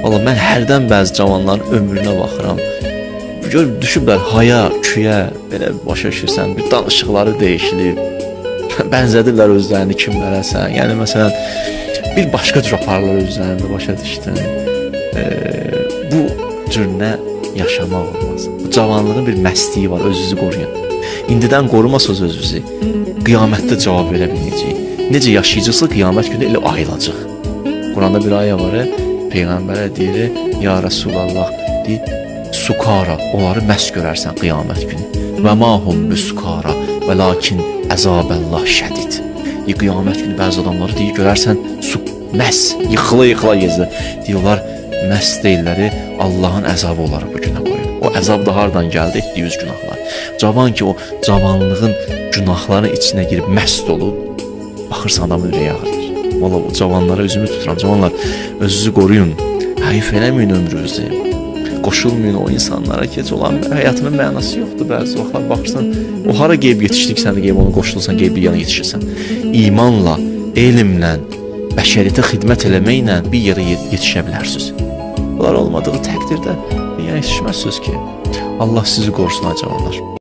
Valla mən hərdən bəzi cavanların ömrünə baxıram. Gör, düşüblər haya, küyə, belə başa düşürsən, bir danışıqları dəyişilib. Bənzədirlər özlərini kimlərəsə. Yəni məsələn, bir başqa cür aparırlar özlərini, başa düşdün. Bu cür nə yaşamaq olmaz. Bu cavanlığın bir məstliyi var, özünüzü qoruyun. İndidən qorumasaz özünüzü, qiyamətdə cavab verə bilməyəcək. Necə yaşayacaqsa qiyamət günü elə ayılacaq. Quranda bir ayə var, Peyğəmbərə deyir, ya Rəsulallah, deyir, sukara, onları məs görərsən qiyamət günü. Və ma hum bisukara, və lakin əzabəllah şədid. Deyir, qiyamət günü bəzi adamları deyir, görərsən, məs, yıxıla-yıxıla gezdir. Deyir, onlar məs deyilləri, Allahın əzabı onları bu günə qoyur. O əzab da hardan gəldi? Etdiyi öz günahlar. Cavan ki, o cavanlığın günahların içinə girib məst olub, baxırsan adamın ürəyi ağrıyır. Valla o cavanlara üzümü tuturam. Cavanlar, özünüzü qoruyun. Həyif eləməyin ömrünüzü. Qoşulmayın o insanlara ki, heç olan həyatının mənası yoxdur. Bəzi vaxtlar baxırsan, o hara qeyb yetişdik, sən də qeyb onu qoşulursan, qeyb bir yana yetişirsən. İmanla, elmlə, bəşəriyyətə xidmət eləməklə bir yerə yetişə bilərsiniz. Bunlar olmadığı təqdirdə bir yana yetişməzsiniz ki. Allah sizi qorusun, ay cavanlar.